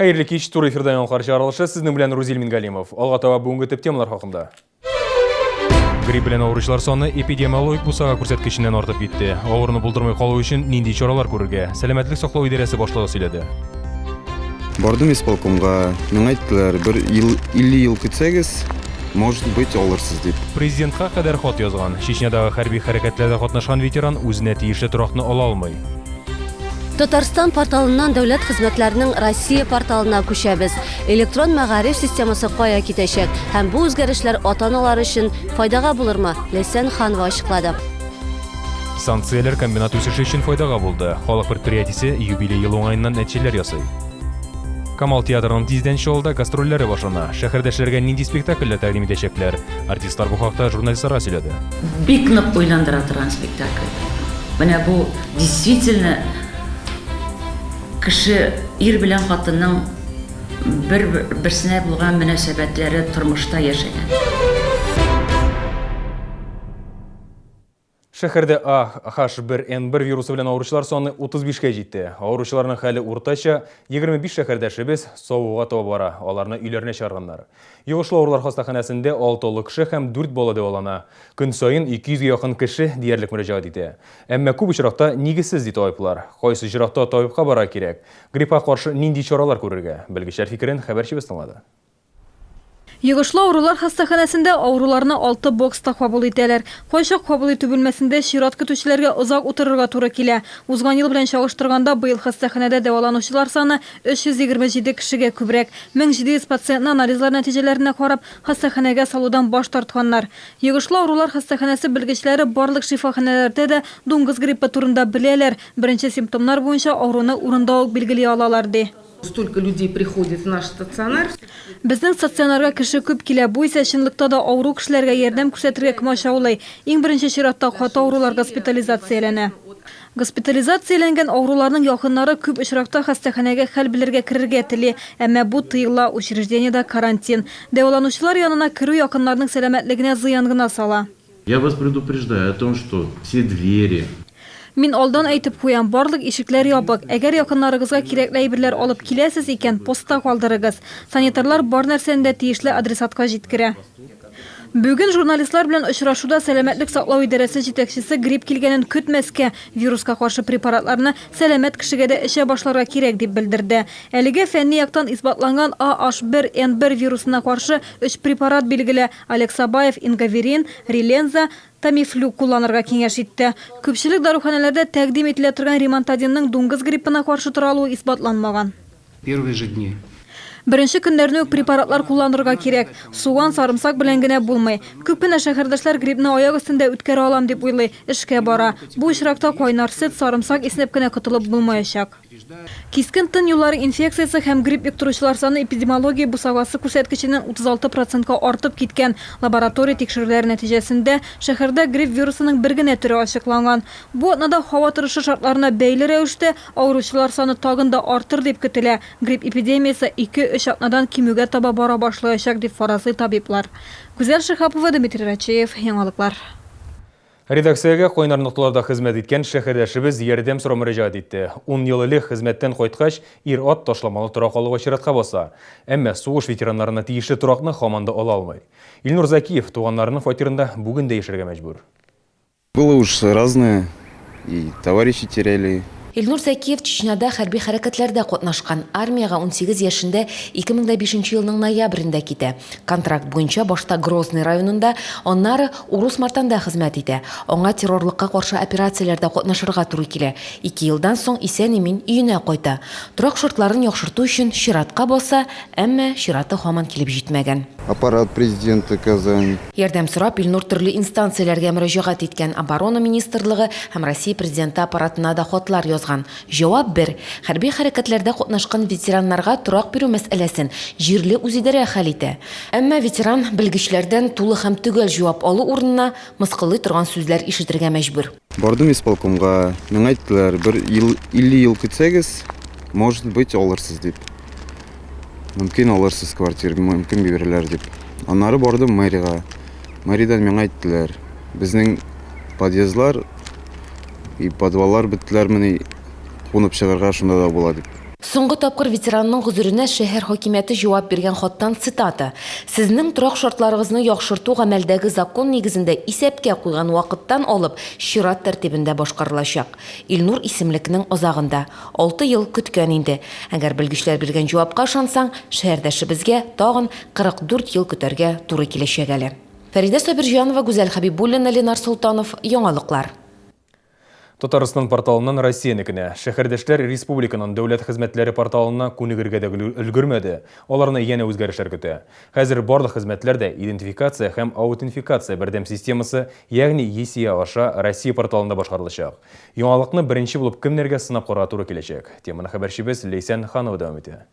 Хәерле кич, туры эфирда яңалыклар чыгарылышы. Сезнең белән Рузил Мингалимов. Алга таба бүгенге төп темалар хакында. Грипп белән авыручылар саны эпидемиологик бусага күрсәткеченнән артып китте. Авыруны булдырмый калу өчен нинди чаралар күрергә? Сәламәтлек саклау идарәсе башлыгы сөйләде. Бардым исполкомга, миңа әйттеләр, бер ел, 50 ел көтсәгез, может быть, алырсыз дип. Президентка кадәр хат язган. Чечнядагы хәрби хәрәкәтләрдә катнашкан ветеран үзенә тиешле торакны ала алмый. Татарстан порталыннан дәүләт хезмәтләренең Россия порталына күчәбез. Электрон мәгариф системасы кая китәчәк һәм бу үзгәрешләр ата-аналар өчен файдага булырмы? Ләйсән Ханова ачыклады. Санкцияләр комбинат үсеше өчен файдага булды. Халык предприятиесе юбилей елы уңаеннан нәтиҗәләр ясый. Камал театрының тиздән Чаллыда гастрольләре башлана. Шәһәрдәшләргә нинди спектакльләр тәкъдим итәчәкләр? Артистлар бу хакта журналистларга сөйләде. Бик нык уйландыра торган спектакль. Менә бу действительно кеше ир белән хатынның бер берсенә булган мөнәсәбәтләре тормышта яшәгән. Шәһәрдә AH1N1 вирусы белән авыручылар саны 35-кә җитте. Авыручыларның хәле уртача, 25 шәһәрдәшебез савыгуга таба бара, аларны өйләренә чыгарганнар. Йогышлы авырулар хастаханәсендә 6 олы кеше һәм 4 бала дәвалана. Көн саен 200 гә якын кеше диярлек мөрәҗәгать итә. Әмма күп очракта нигезсез, ди табиблар. Кайсы очракта табибка барырга кирәк? Гриппка каршы нинди чаралар күрергә? Белгечләр фикерен хәбәрчебез тыңлады. Йогышлы авырулар хастаханәсендә авыруларны алты бокста кабул итәләр. Кайчак кабул итү бүлмәсендә чират көтүчеләргә озак утырырга туры килә. Узган ел белән чагыштырганда, быел хастаханәдә дәваланучылар саны 327 кешегә күбрәк. 1700 пациентны анализлар нәтиҗәләренә карап, хастаханәгә салудан баш тартканнар. Йогышлы авырулар хастаханәсе белгечләре барлык шифаханәләрдә дә дуңгыз гриппы турында беләләр, беренче симптомнар буенча авыруны урында ук билгели алалар, ди. Столько людей приходит в наш стационар. Безнең стационарга кеше күп килә, бу исә чынлыкта да авыру кешеләргә ярдәм күрсәтергә комачаулый. Иң беренче чиратта каты авырулар госпитализацияләнә. Госпитализацияләнгән авыруларның якыннары күп очракта хастаханәгә хәл белергә керергә тели, әмма бу тыела, учреждениедә карантин. Дәваланучылар янына керү якыннарның сәламәтлегенә зыян гына сала. Я вас предупреждаю о том, что все двери. Мин алдан әйтеп куям, барлык ишекләр ябык. Әгәр якыннарыгызга кирәкле әйберләр алып киләсез икән, постта калдырыгыз. Санитарлар бар нәрсәне дә тиешле адресатка җиткерә. Бүген журналистлар белән очрашуда сәламәтлек саклау идарәсе җитәкчесе грипп килгәнен көтмәскә, вируска каршы препаратларны сәламәт кешегә дә эчә башларга кирәк дип белдерде. Әлегә фәнни яктан исбатланган AH1N1 вирусына каршы өч препарат билгеле, Олег Сабаев Ингаверин, Реленза, Тамифлю кулланырга киңәш итте. Күпчелек даруханәләрдә тәкъдим ителә торган Римантадинның дуңгыз гриппына каршы тора алуы исбатланмаган. Первые же дни. Беренче көннәрне үк препаратлар кулланырга кирәк. Суган, сарымсак белән генә булмый. Күп кенә шәһәрдәшләр гриппны аяк өстендә үткәрә алам дип уйлый, эшкә бара. Бу очракта кайнар сөт, сарымсак иснәп кенә котылып булмаячак. Кискен тын юллары инфекциясе һәм грипп йоктыручылар саны эпидемиология бусагасы күрсәткеченнән 36 процентка артып киткән. Лаборатория тикшерүләре нәтиҗәсендә, шәһәрдә грипп вирусының бер генә төре ачыкланган. Бу атнада һава торышы шартларына бәйле рәвештә, авыручылар саны тагын да артыр дип көтелә. Грипп эпидемиясе ике-өч атнадан кимүгә таба бара башлаячак, дип фаразлый табиблар. Гүзәл Шиһапова, Дмитрий Рачеев, Яңалыклар. Редакциягә кайнар нокталарда хезмәт иткән шәһәрдәшебез ярдәм сорап мөрәҗәгать итте. Ун ел элек хезмәттән кайткач, ир-ат ташламалы торак алуга чиратка баса. Әмма сугыш ветераннарына тиешле торакны һаман да ала алмый. Илнур Закиев туганнарының фатирында бүген дә яшәргә мәҗбүр. Было уж разное, и товарищи теряли. Илнур Зәкиев Чечняда хәрби хәрәкәтләрдә катнашкан. Армиягә 18 яшендә 2005 елның ноябрендә китә. Контракт буенча башта Грозный районында, аннары Урус-Мартанда хезмәт итә. Аңа террорлыкка каршы операцияләрдә катнашырга туры килә. Ике елдан соң исән-имин өенә кайта. Торак шартларын яхшырту өчен чиратка баса, әмма чираты һаман килеп җитмәгән. Аппарат президента Казань. Ярдәм сорап, Илнур төрле инстанцияләргә мөрәҗәгать иткән, Оборона министрлыгы һәм Россия Президенты аппаратына да хатлар язган. Җавап бер, хәрби хәрәкәтләрдә катнашкан ветераннарга торак бирү мәсьәләсен җирле үзидарә хәл итә. Әмма ветеран белгечләрдән тулы һәм төгәл җавап алу урынына, мыскыллый торган сүзләр ишетергә мәҗбүр. Бардым исполкомга, миңа әйттеләр, бер ел, 50 ел көтсәгез, может быть, алырсыз дип. Мөмкин алырсыз квартира, мөмкин бирерләр дип. Аннары бардым мэрига. Мэридан миңа әйттеләр, безнең подъездлар и подваллар беттеләрмени, кунып чыгарга шунда да була дип. Соңгы тапкыр ветеранның гозеренә шәһәр хакимияте җавап биргән хаттан цитата, Сезнең торак шартларыгызны яхшырту гамәлдәге закон нигезендә исәпкә куйган вакыттан алып чират тәртибендә башкарылачак. Илнур исемлекнең азагында. Алты ел көткән инде. Әгәр белгечләр биргән җавапка ышансаң, шәһәрдәшебезгә тагын 44 ел көтәргә туры киләчәк әле. Фәридә Сабирҗанова, Гүзәл Хәбибуллина, Ленар Солтанов, Яңалыклар. Татарстан порталыннан Россиянекенә. Шәһәрдәшләр республиканың дәүләт хезмәтләре порталына күнегергә дә өлгермәде, аларны янә үзгәрешләр көтә. Хәзер барлык хезмәтләр дә идентификация һәм аутентификация бердәм системасы, ягъни ЕСИА аша Россия порталында башкарылачак. Яңалыкны беренче булып кемнәргә сынап карарга туры киләчәк? Теманы хәбәрчебез Ләйсән Ханова дәвам итә.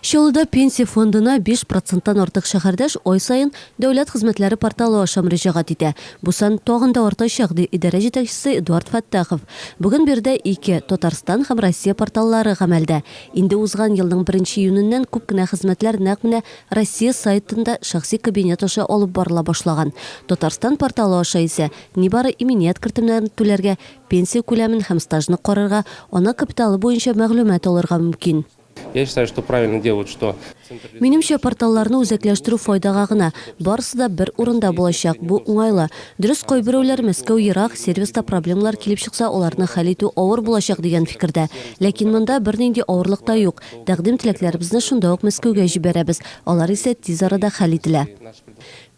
Чаллыда Пенсия фондына 5 проценттан артык шәһәрдәш ай саен Дәүләт хезмәтләре порталы аша мөрәҗәгать итә. Бу сан тагын да артачак, ди идарә җитәкчесе Эдуард Фәттахов. Бүген биредә ике, Татарстан һәм Россия порталлары гамәлдә. Инде узган елның беренче июненнән күп кенә хезмәтләр нәкъ менә Россия сайтында шәхси кабинет аша алып барыла башлаган. Татарстан порталы аша исә нибары иминият кертемнәрен түләргә, пенсия күләмен һәм стажны карарга, ана капиталы буенча мәгълүмат алырга мөмкин. Я считаю, что правильно делают, что. Минемчә, порталларны үзәкләштерү файдага гына. Барысы да бер урында булачак, бу уңайлы. Дөрес, кайберәүләр Мәскәү ерак, сервиста проблемалар килеп чыкса, аларны хәл итү авыр булачак дигән фикердә. Ләкин монда бернинди авырлык та юк. Тәкъдим-теләкләребезне шунда ук Мәскәүгә җибәрәбез, алар исә тиз арада хәл ителә.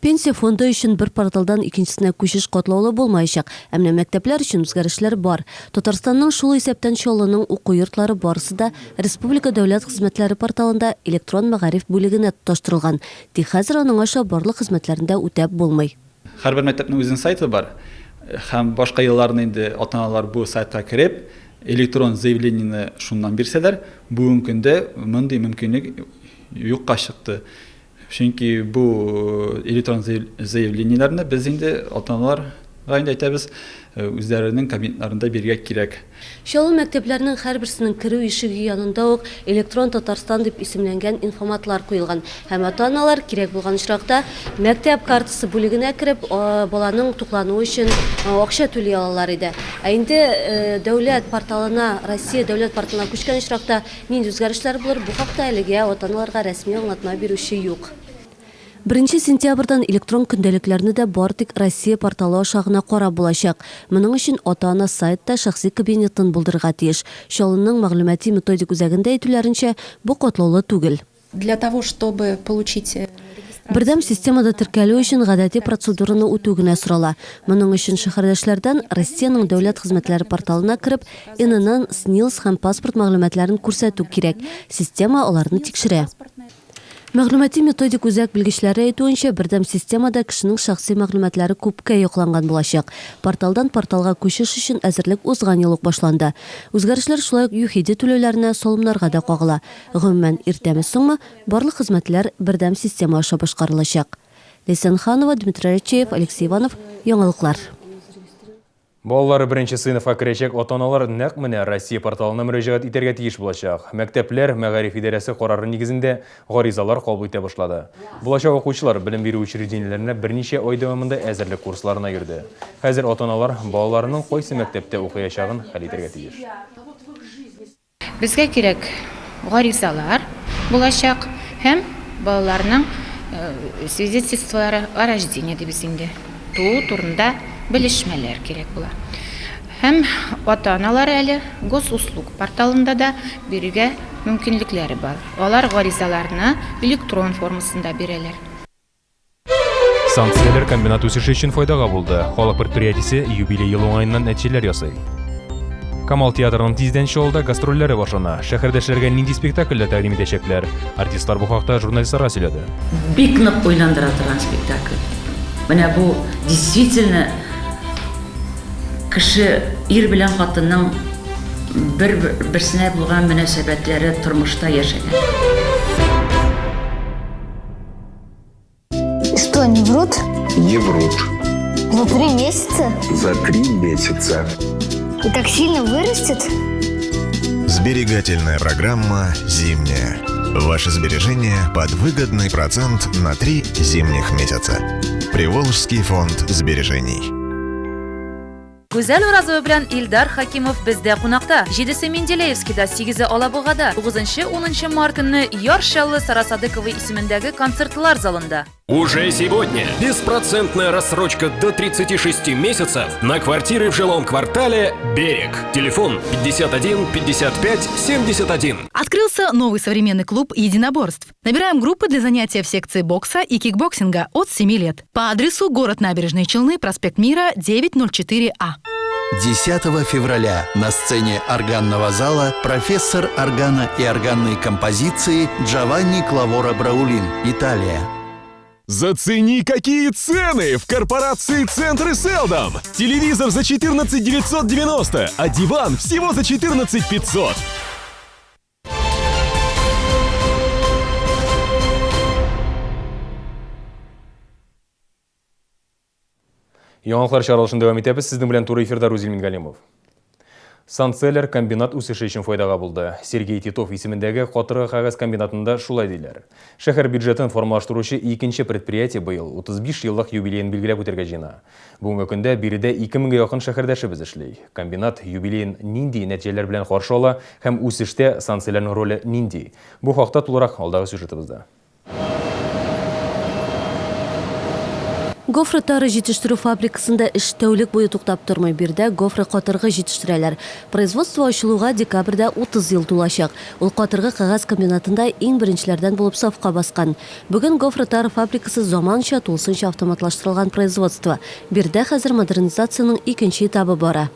Пенсия фонды өчен бер порталдан икенчесенә күчеш катлаулы булмаячак. Ә менә мәктәпләр өчен үзгәрешләр бар. Татарстанның, шул исәптән Чаллының уку йортлары барысы да республика дәүләт хезмәтләре порталында электрон мәгариф бүлегенә тоташтырылган. Тик хәзер аның аша барлык хезмәтләрне дә үтәп булмый. Һәрбер мәктәпнең үзенең сайты бар. Һәм башка елларны инде ата-аналар бу сайтка кереп, электрон заявлениене шуннан бирсәләр, бүгенге көндә мондый мөмкинлек юкка чыкты. Чөнки бу электрон заявлениеләрне без инде ата-аналарга инде әйтәбез, үзләренең кабинетларында бирергә кирәк. Чаллы мәктәпләренең һәрберсенең керү ишеге янында ук Электрон Татарстан дип исемләнгән инфоматлар куелган. Һәм ата-аналар, кирәк булган очракта, мәктәп картасы бүлегенә кереп, баланың туклануы өчен акча түли алалар иде. Ә инде дәүләт порталына, Россия дәүләт порталына күчкән очракта, Нинди үзгәрешләр булыр, бу хакта әлегә ата-аналарга рәсми аңлатма бирүче юк. Беренче сентябрьдән электрон көндәлекләрне дә бары тик Россия порталы аша гына карап булачак. Моның өчен ата-ана сайтта шәхси кабинетын булдырырга тиеш. Чаллының мәгълүмати-методик үзәгендә әйтүләренчә, бу катлаулы түгел. Для того, чтобы получить Бердәм системада теркәлү өчен гадәти процедураны үтү генә сорала. Моның өчен шәһәрдәшләрдән Россиянең дәүләт хезмәтләре порталына кереп, ИНН, СНИЛС һәм паспорт мәгълүматларын күрсәтү кирәк. Система аларны тикшерә. Мәгълүмати-методик үзәк белгечләре әйтүенчә, бердәм системада кешенең шәхси мәгълүматлары күпкә якланган булачак. Порталдан порталга күчеш өчен әзерлек узган ел ук башланды. Үзгәрешләр шулай ук ЮХИДИ түләүләренә, салымнарга да кагыла. Гомумән, иртәме-соңмы, барлык хезмәтләр бердәм система аша башкарылачак. Ләйсән Ханова, Дмитрий Рачеев, Алексей Иванов, Яңалыклар. Балалары беренче сыйныфка керәчәк ата-аналар нәкъ менә Россия порталына мөрәҗәгать итәргә тиеш булачак. Мәктәпләр мәгариф идарәсе карары нигезендә гаризалар кабул итә башлады. Булачак укучылар белем бирү учреждениеләренә берничә ай дәвамында әзерлек курсларына йөрде. Хәзер ата-аналар балаларының кайсы мәктәптә укыячагын хәл итәргә тиеш. Безгә кирәк гаризалар булачак һәм балаларның свидетельстволары о рождении дибез инде, туу турында белешмәләр кирәк була. Һәм ата-аналар әле Госуслуг порталында да бирергә мөмкинлекләре бар. Алар гаризаларны электрон формасында бирәләр. Санкцияләр комбинат үсеше өчен файдага булды. Халык предприятиесе юбилей елы уңаеннан нәтиҗәләр ясый. Камал театрының тиздән Чаллыда гастрольләре башлана. Шәһәрдәшләргә нинди спектакльләр тәкъдим итәчәкләр? Артистлар бу хакта журналистларга сөйләде. Бик нык уйландыра торган спектакль. Менә бу действительно кеше ир белән хатынның бер берсенә булган мөнәсәбәтләре тормышта яшәгән. Что, не врут? Не врут. За три месяца? За три месяца. И так сильно вырастет? Сберегательная программа «Зимняя». Ваше сбережение под выгодный процент на три зимних месяца. Приволжский фонд сбережений. Гүзәл Уразова белән Илдар Хакимов бездә кунакта. Җидесе Менделеевскида, сигезе Алабугада, тугызынчы, унынчы март көнне Яр Чаллы Сара Садыкова исемендәге концертлар залында. Уже сегодня беспроцентная рассрочка до 36 месяцев на квартиры в жилом квартале «Берег». Телефон 51 55 71. Открылся новый современный клуб единоборств. Набираем группы для занятия в секции бокса и кикбоксинга от 7 лет. По адресу город Набережные Челны, проспект Мира, 904А. 10 февраля на сцене органного зала профессор органа и органной композиции Джованни Клавора Браулин, Италия. Зацени, какие цены в корпорации «Центры Селдом». Телевизор за 14 990, а диван всего за 14 500. Яңалыклар чыгарылышын дәвам итәбез. Сезнең белән туры эфирда Рузил Мингалимов. Санкцияләр комбинат үсеше өчен файдага булды. Сергей Титов исемендәге катыргы кәгазь комбинатында шулай диләр. Шәһәр бюджетын формалаштыручы икенче предприятие быел 35 еллык юбилеен билгеләп үтәргә җыена. Бүгенге көндә биредә 2000 гә якын шәһәрдәшебез эшли. Комбинат юбилеен нинди нәтиҗәләр белән каршы ала һәм үсештә санкцияләрнең роле нинди? Бу хакта тулырак алдагы сюжетыбызда. Гофра тары җитештерү фабрикасында эш тәүлек буе туктап тормый. Биредә гофра катыргы җитештерәләр. Производство ачылуга декабрьдә 30 ел тулачак. Ул катыргы кәгазь комбинатында иң беренчеләрдән булып сафка баскан. Бүген гофра тары фабрикасы заманча, тулысынча автоматлаштырылган производство. Биредә хәзер модернизациянең икенче этабы бара.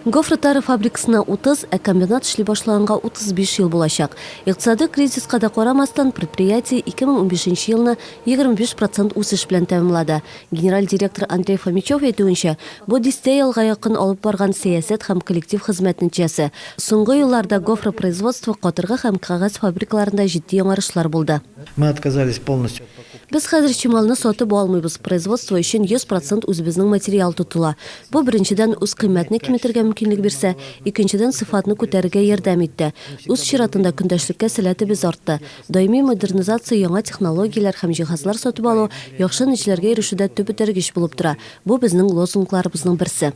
Гофра тары фабрикасына 30, ә комбинат эшли башлаганга 35 ел булачак. Икътисадый кризиска да карамастан, предприятие 2015 елны 25 процент үсеш белән тәмамлады. Генераль директор Андрей Фомичев әйтүенчә, бу дистә елга якын алып барган сәясәт һәм коллектив хезмәт нәтиҗәсе. Соңгы елларда гофра производство, катыргы һәм кәгазь фабрикаларында җитди яңарышлар булды. Мы отказались полностью от покупки. Без хәзер чималны сатып алмыйбыз, производство өчен 100 процент үзебезнең материал тотыла. Бу, беренчедән, үзкыйммәтне киметергә мөмкинлек бирсә, икенчедән, сыйфатны күтәрергә ярдәм итте. Үз чиратында, көндәшлеккә сәләтебез артты. Даими модернизация, яңа технологияләр һәм җиһазлар сатып алу яхшы нәтиҗәләргә ирешүдә төп этәргеч булып тора. Бу, безнең лозунгларыбызның берсе.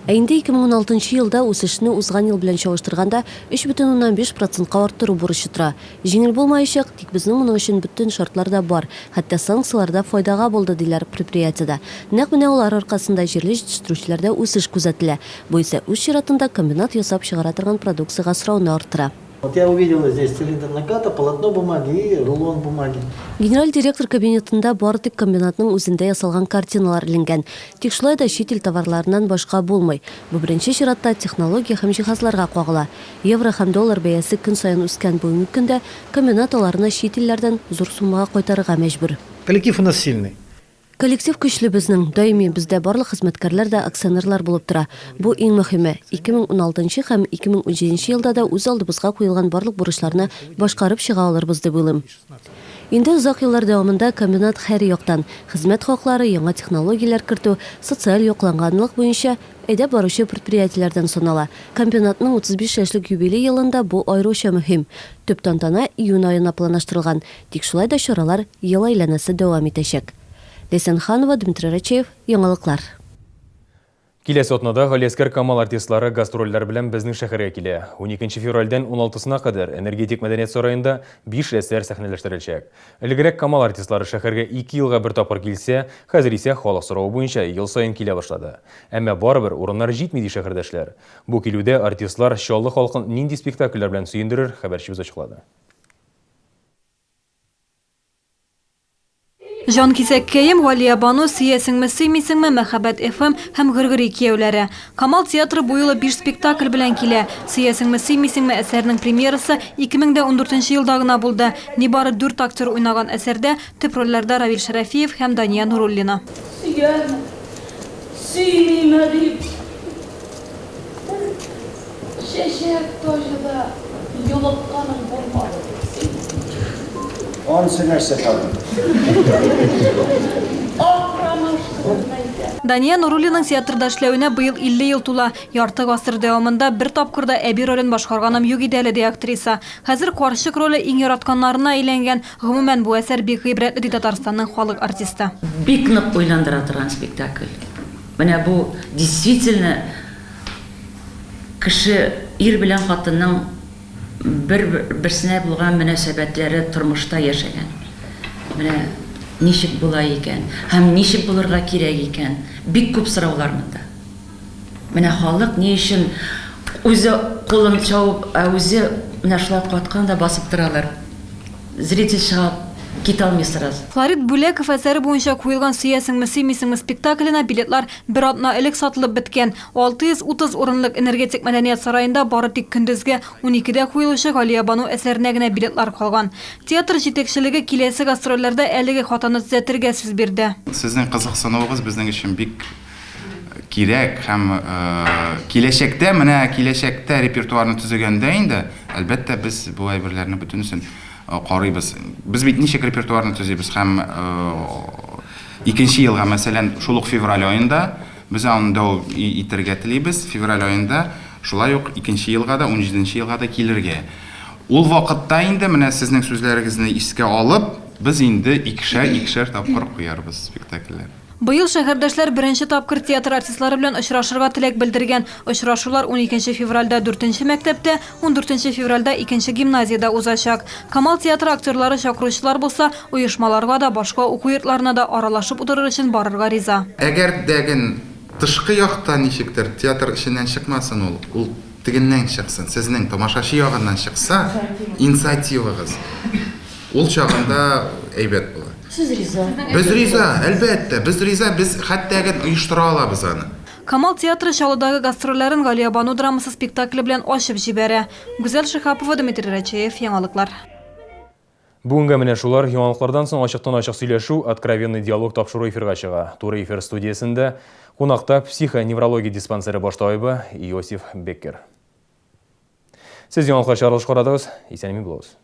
Ә инде 2016 нчы елда үсешне узган ел белән чагыштырганда 3,5 процентка арттыру бурычы тора. Җиңел булмаячак, тик безнең моның өчен бөтен шартлар да бар, хәтта санкцияләр дә файдага булды, диләр предприятиедә. Нәкъ менә алар аркасында җирле җитештерүчеләрдә үсеш күзәтелә. Бу исә үз чиратында комбинат ясап чыгара торган продукциягә сорауны арттыра. Вот я увидела здесь цилиндр наката, полотно бумаги и рулон бумаги. Генераль директор кабинетында бары тик комбинатның үзендә ясалган картиналар эленгән. Тик шулай да чит ил товарларыннан башка булмый. Бу беренче чиратта технология һәм җиһазларга кагыла. Евро һәм доллар бәясе көн саен үскән бүгенге көндә комбинат аларны чит илләрдән зур суммага кайтарырга мәҗбүр. Коллектив у нас сильный. Коллектив көчле безнең. Даими бездә барлык хезмәткәрләр дә акционерлар булып тора. Бу иң мөһиме. 2016 нчы һәм 2017 нче елда да үз алдыбызга куелган барлык бурычларны башкарып чыга алырбыз дип уйлыйм. Инде озак еллар дәвамында комбинат һәр яктан, хезмәт хаклары, яңа технологияләр кертү, социаль якланганлык буенча әйдәп баручы предприятиеләрдән санала. Комбинатның 35 яшьлек юбилей елында бу аеруча мөһим. Төп тантана июнь аена планлаштырылган, тик шулай да чаралар ел әйләнәсе дәвам итәчәк. Ләйсән Ханова, Дмитрий Рачеев, Яңалыклар. Киләсе атнада Галиәсгар Камал артистлары гастрольләр белән безнең шәһәргә килә. Уникенче февральдән уналтысына кадәр Энергетик мәдәният сараенда биш әсәр сәхнәләштереләчәк. Элегрәк Камал артистлары шәһәргә ике елга бер тапкыр килсә, хәзер исә халык соравы буенча ел саен килә башлады. Әмма барыбер урыннар җитми, ди шәһәрдәшләр. Бу килүдә артистлар Чаллы халкын нинди спектакльләр белән сөендерер, хәбәрчебез ачыклады. Җанкисәккәем, Галиябану, Сөясеңме, сөймисеңме, Мәхәббәт FM һәм Гөргөри кияүләре. Камал театры бу юлы биш спектакль белән килә. Сөясеңме, сөймисеңме әсәренең премьерасы 2014 нче елда гына булды. Нибары дүрт актер уйнаган әсәрдә төп рольләрдә Равил Шәрәфиев һәм Дания Нуруллина. Сөяме, сөймиме дип бер чәчәк таҗы да йолыкканың булмады бит синең. Анысы нәрсә тагын? Ак ромашкаларны әйтәм. Дания Нуруллинаның театрда эшләвенә быел 50 ел тула. Ярты гасыр дәвамында бер тапкыр да әби ролен башкарганым юк иде әле, ди актриса. Хәзер карчык роле иң яратканнарына әйләнгән. Гомумән, бу әсәр бик гыйбрәтле, ди Татарстанның халык артисты. Бик нык уйландыра торган спектакль. Менә бу действительно кеше, ир белән хатынның бер берсенә булган мөнәсәбәтләре тормышта яшәгән. Менә ничек була икән һәм ничек булырга кирәк икән? Бик күп сораулар монда. Менә халык ни өчен үзе кулын чабып, ә үзе менә шулай каткан да басып торалар. Зритель чыга китә алмый сразу. Флорид Бүләков әсәре буенча куелган Сөясеңме, сөймисеңме спектакленә билетлар бер атна элек сатылып беткән. 630 урынлык Энергетик мәдәният сараенда бары тик көндезге уникедә куелучы Галиябану әсәренә генә билетлар калган. Театр җитәкчелеге киләсе гастрольләрдә әлеге хатаны төзәтергә сүз бирде. Сезнең кызыксынуыгыз безнең өчен бик кирәк һәм киләчәктә, менә киләчәктә репертуарны төзегәндә инде, әлбәттә, без бу әйберләрне бөтенесен карыйбыз. Без бит ничек репертуарны төзибез һәм икенче елга, мәсәлән, шул ук февраль аенда без аны дәвам итәргә телибез, февраль аенда шулай ук икенче елга да, унҗиденче елга да килергә. Ул вакытта инде менә сезнең сүзләрегезне искә алып, без инде икешәр-икешәр тапкыр куярбыз спектакльләр. Быел шәһәрдәшләр беренче тапкыр театр артистлары белән очрашырга теләк белдергән. Очрашулар уникенче февральдә дүртенче мәктәптә, ундүртенче февральдә икенче гимназиядә узачак. Камал театры актерлары чакыручылар булса, оешмаларга да, башка уку йортларына да аралашып утырыр өчен барырга риза. Әгәр дәген тышкы якта ничектер, театр эченнән чыкмасын ул, ул тегеннән чыксын, сезнең тамашачы ягыннан чыкса, инициативагыз. Ул чагында әйбәт була. Сез риза? Без риза, әлбәттә, без риза, без хәтта әгәр оештыра алабыз аны. Камал театры Чаллыдагы гастрольләрен Галиябану драмасы спектакле белән ачып җибәрә. Гүзәл Шиһапова, Дмитрий Рачеев, Яңалыклар. Бүгенгә менә шулар. Яңалыклардан соң ачыктан-ачык сөйләшү, Откровенный диалог тапшыруы эфирга чыга. Туры эфир студиясендә кунакта психоневрология диспансеры баш табибы Иосиф Беккер. Сез яңалыклар чыгарылыш карадыгыз. Исән-имин булыгыз.